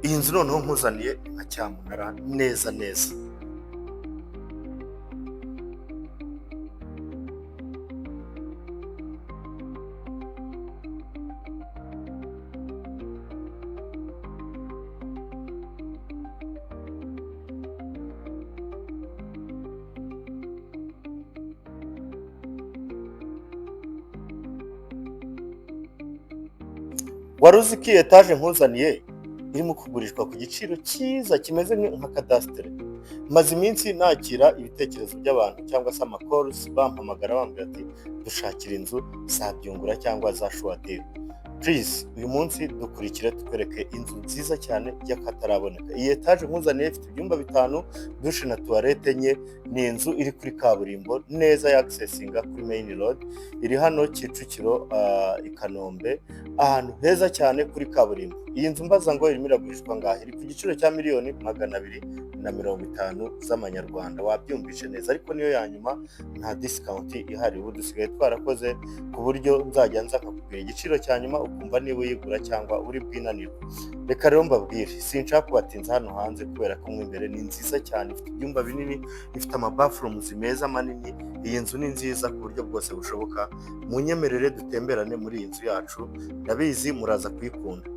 Iyi nzu noneho nkuzaniye nka cyamunara neza neza. Wari uzi ko iyi etaje nkuzaniye irimo kugurishwa ku giciro cyiza kimeze nka kadasitere? Maze iminsi nakira ibitekerezo by'abantu cyangwa se ama calls, bampamagara bambwira ati: "Dushakira inzu za Byungura cyangwa za sure deal." Please, uyu munsi dukurikire tukwereke inzu nziza cyane y'akataraboneka. Iyi etaje nkuzaniye ifite ibyumba bitanu, douche na toilette enye. Ni inzu iri kuri kaburimbo neza, ya accessinga kuri main road. Iri hano Kicukiro, i Kanombe, ahantu heza cyane kuri kaburimbo. Iyi nzu mbaza ngo irimo iragurishwa ngaho, iri ku giciro cya 250,000,000 z'amanyarwanda. Wabyumvishe neza, ariko niyo ya nyuma, nta discount ihari. Ubu dusigaye twarakoze ku buryo nzajya nza nkakubwira igiciro cya nyuma, ukumva niba uyigura cyangwa uri bwinanirwe. Reka rero mbabwire, sinshaka kubatinza hano hanze kubera ko mo imbere ni nziza cyane. Ifite ibyumba binini, ifite ama bathrooms meza manini. Iyi nzu ni nziza ku buryo bwose bushoboka. Munyemerere dutemberane muri iyi nzu yacu, ndabizi muraza kuyikunda.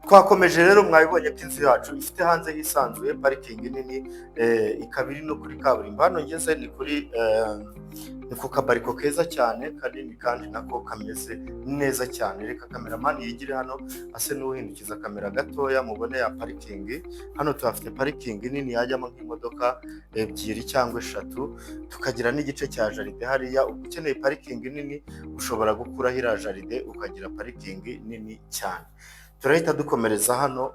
Twakomeje rero, mwabibonye ko inzu yacu ifite hanze hisanzuye, parking nini, ikaba iri no kuri kaburimbo. Hano ngeze ni ku kabariko keza cyane kanini kandi nako kameze neza cyane. Reka cameraman yigire hano ase n'uhindukiza kamera gatoya, mubone ya parking. Hano tuhafite parking nini yajyamo nk'imodoka ebyiri cyangwa eshatu, tukagira n'igice cya jardin hariya. Ubwo ukeneye parking nini ushobora gukuraho iriya jardin ukagira parking nini cyane. Turahita dukomereza hano,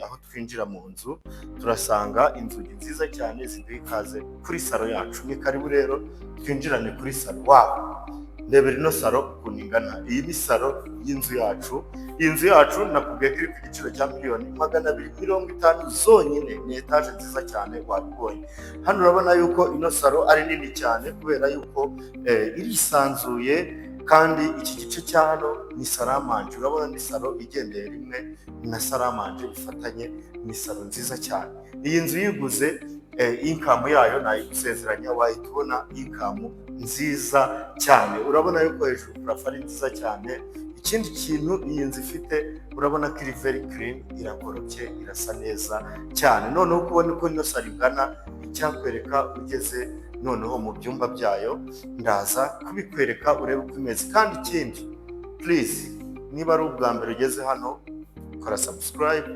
aho twinjira mu nzu turasanga inzugi nziza cyane ziduha ikaze kuri salon yacu. Ni karibu rero twinjirane kuri salon. Waouh, ndebera ino salon ukuntu ingana! Iyi ni salon y'inzu yacu. Iyi nzu yacu nakubwiye ko iri ku giciro cya 250,000,000 zonyine. Ni etaje nziza cyane, wabibonye. Hano urabona yuko ino salon ari nini cyane kubera yuko irisanzuye, kandi iki gice cya hano ni salle à manger. Urabona ni salon igendeye rimwe na salle à manger bifatanye. Ni salon nziza cyane. Iyi nzu uyiguze, income yayo nayigusezeranya, wahita ubona income nziza cyane. Urabona yuko hejuru plafond ari nziza cyane. Ikindi kintu iyi nzu ifite, urabona ko iri very clean, irakoropye, irasa neza cyane. Noneho kubona uko ino salon ingana, icyakwereka ugeze noneho mu byumba byayo, ndaza kubikwereka urebe uko imeze. Kandi ikindi, please, niba ari ubwa mbere ugeze hano, kora subscribe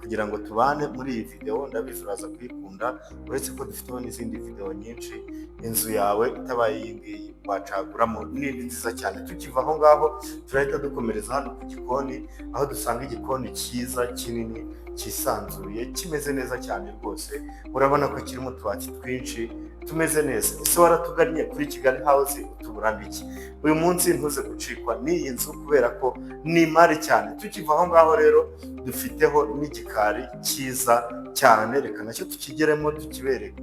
kugira ngo tubane muri iyi videwo. Ndabizi uraza kuyikunda, uretse ko dufiteho n'izindi videwo nyinshi. Inzu yawe itabaye iyi ngiyi, wacaguramo n'indi nziza cyane. Tukiva aho ngaho turahita dukomereza hano ku gikoni, aho dusanga igikoni cyiza kinini cyisanzuye, kimeze neza cyane rwose. Urabona ko kirimo utubati twinshi tumeze neza. Ese waratugannye kuri Kigali House utuburamo iki? Uyu munsi ntuze gucikwa n'iyi nzu kubera ko ni imari cyane. Tukiva aho ngaho rero dufiteho n'igikari cyiza cyane, reka nacyo tukigeremo tukibereke.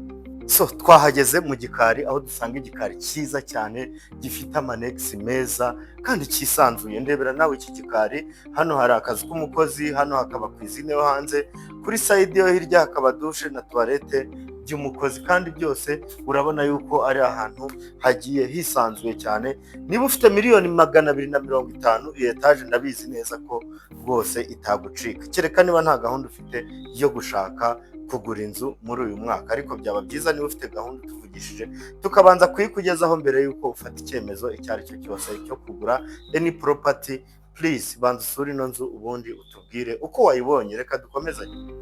So twahageze mu gikari, aho dusanga igikari cyiza cyane gifite ama annexe meza kandi cyisanzuye. Ndebera nawe iki gikari. Hano hari akazu k'umukozi, hano hakaba cuisine yo hanze, kuri side yo hirya hakaba douche na toilette by'umukozi, kandi byose urabona yuko ari ahantu hagiye hisanzuye cyane. Niba ufite 250,000,000, iyi etaje ndabizi neza ko rwose itagucika, kereka niba nta gahunda ufite yo gushaka kugura inzu muri uyu mwaka. Ariko byaba byiza niba ufite gahunda utuvugishije, tukabanza kuyikugezaho mbere y'uko ufata icyemezo icyo ari cyo cyose cyo kugura any property. Please, banza usure ino nzu ubundi utubwire uko wayibonye. Reka dukomezanye.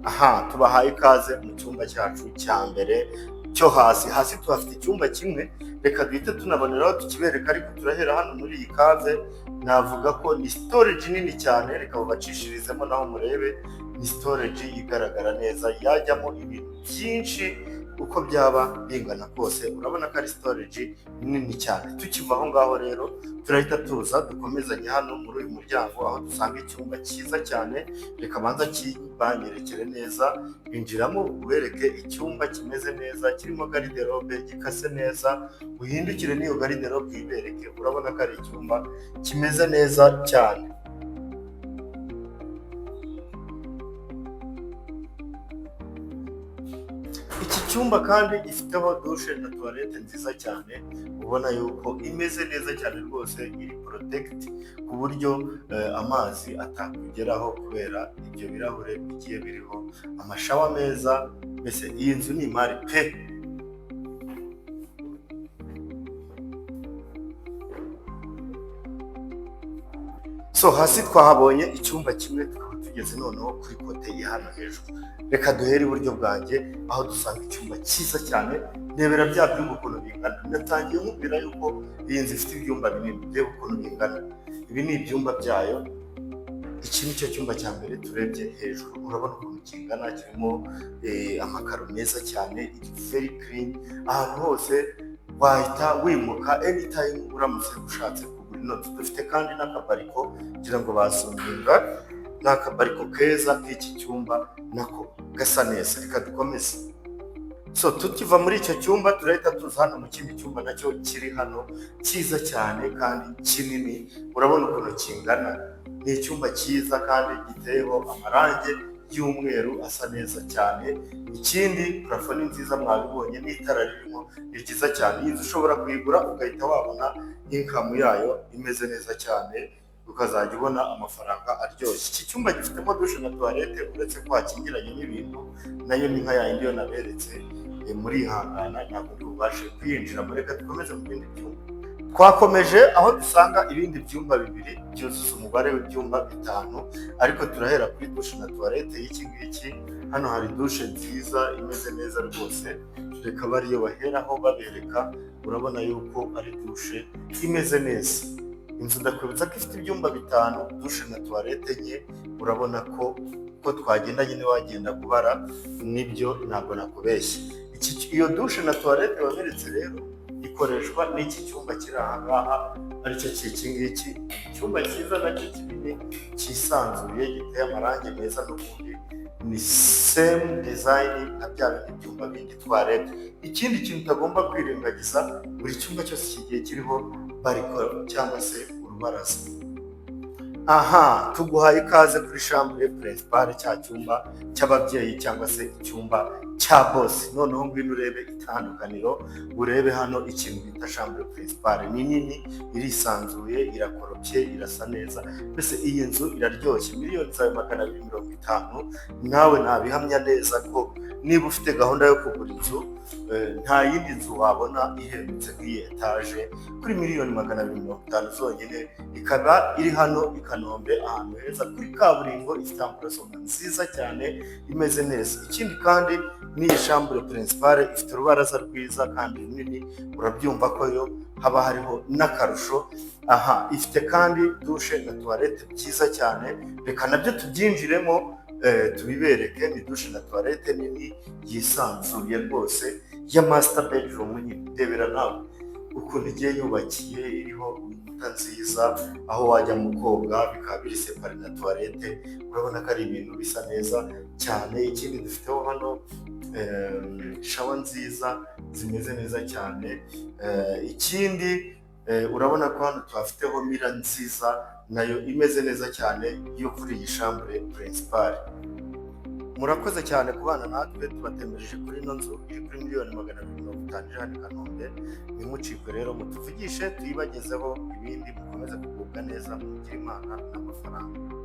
Aha tubahaye ikaze mu cyumba cyacu cya mbere cyo hasi. Hasi tuhafite icyumba kimwe, reka duhite tunaboneraho tukibereka, ariko turahera hano muri iyi cave. Navuga ko ni storage nini cyane, reka babacishirizemo naho murebe. Ni storage igaragara neza, yajyamo ibintu byinshi. Uko byaba bingana kose, urabona ko ari storage nini cyane. Tukiva aho ngaho rero, turahita tuza dukomezanye hano muri uyu muryango, aho dusanga icyumba cyiza cyane. Reka banza kibanyerekere neza. Injiramo ubereke icyumba kimeze neza, kirimo garde-robe, gikase neza. Uhindukire n'iyo garde-robe uyibereke. Urabona ko ari icyumba kimeze neza cyane. Iki cyumba kandi gifiteho douche na toilette nziza cyane, ubona yuko imeze neza cyane rwose, iri protect ku buryo amazi atakugeraho kubera ibyo birahure bigiye biriho, ama shower meza. Mbese iyi nzu ni imari pe! So hasi twahabonye icyumba kimwe, tukaba tugeze noneho kuri côté ya hano hejuru. Reka duhere iburyo bwanjye, aho dusanga icyumba cyiza cyane. Ndebera bya byumba ukuntu bingana. Natangiye nkubwira yuko iyi nzu ifite ibyumba binini. Reba ukuntu bingana. Ibi ni ibyumba byayo. Iki ni cyo cyumba cya mbere turebye hejuru. Urabona ukuntu kingana, kirimo amakaro meza cyane, iri very clean. Ahantu hose wahita wimuka anytime uramutse ushatse kugura ino nzu. Dufite kandi n'aka balcon, kugira ngo bazuminga. Ni aka balcon keza k'iki cyumba, nako gasa neza. Reka dukomeze. So tukiva muri icyo cyumba, turahita tuza hano mu kindi cyumba nacyo kiri hano, cyiza cyane kandi kinini. Urabona ukuntu kingana. Ni icyumba cyiza kandi giteyeho amarangi y'umweru asa neza cyane. Ikindi, plafond ni nziza mwabibonye, n'itara ririmo ni ryiza cyane. Iyi nzu ushobora kuyigura ugahita wabona income yayo imeze neza cyane, ukazajya ubona amafaranga aryoshye. Iki cyumba gifitemo douche na toilette, uretse ko hakingiranye n'ibintu, nayo ni nka yayindi yo naberetse. Murihangana ntabwo ndi bubashe kwinjiramo. Reka dukomeze mu bindi byumba. Twakomeje aho dusanga ibindi byumba bibiri byuzuza umubare w'ibyumba bitanu, ariko turahera kuri douche na toilette y'iki ngiki. Hano hari douche nziza imeze neza rwose, reka bariyo baheraho babereka. Urabona yuko ari douche imeze neza. Inzu ndakwibutsa ko ifite ibyumba bitanu, douche na toilette enye. Urabona ko twagenda nyine, wagenda kubara nibyo, ntabwo nakubeshye. Iyo douche na toilette baberetse rero ikoreshwa n'iki cyumba kiri aha ngaha, aricyo cy'iki ngiki. Icyumba cyiza nacyo kinini cyisanzuye, giteye amarangi meza, n'ubundi ni same design nka bya bindi byumba bindi twarebye. Ikindi kintu utagomba kwirengagiza, buri cyumba cyose kigiye kiriho balcon cyangwa se urubaraza. Aha tuguhaye ikaze kuri chambre principale, cya cyumba cy'ababyeyi cyangwa se icyumba cya boss. Noneho ngwino urebe itandukaniro, urebe hano ikintu bita chambre principale. Ni nini, irisanzuye, irakoropye, irasa neza. Mbese iyi nzu iraryoshye. Miliyoni zawe 250, nawe nabihamya neza ko niba ufite gahunda yo kugura inzu, nta yindi nzu wabona ihendutse nk'iyi etaje kuri miliyoni 250 zonyine, ikaba iri hano i Kanombe, ahantu heza kuri kaburimbo, ifite emplacement nziza cyane, imeze neza. Ikindi kandi, n'iyi chambre principale ifite urubaraza rwiza kandi runini, urabyumva ko yo haba hariho n'akarusho. Aha ifite kandi douche na toilette byiza cyane. Reka nabyo tubyinjiremo, tubibereke. Ni douche na toilette nini yisanzuye rwose ya master bedroom nyine. Ndebera nawe ukuntu igiye yubakiye, iriho inkuta nziza, aho wajya mu koga bikaba biri séparé na toilette. Urabona ko ari ibintu bisa neza cyane. Ikindi, dufiteho hano shower nziza zimeze neza cyane. Ikindi, urabona ko hano tuhafiteho mirror nziza nayo imeze neza cyane yo kuri iyi chambre principale. Murakoze cyane kubana natwe, tubatembereje kuri ino nzu iri kuri miliyoni 250, iri hano i Kanombe. Ntimucikwe rero, mutuvugishe tuyibagezeho. Ibindi mukomeze kugubwa neza, mugire Imana n'amafaranga.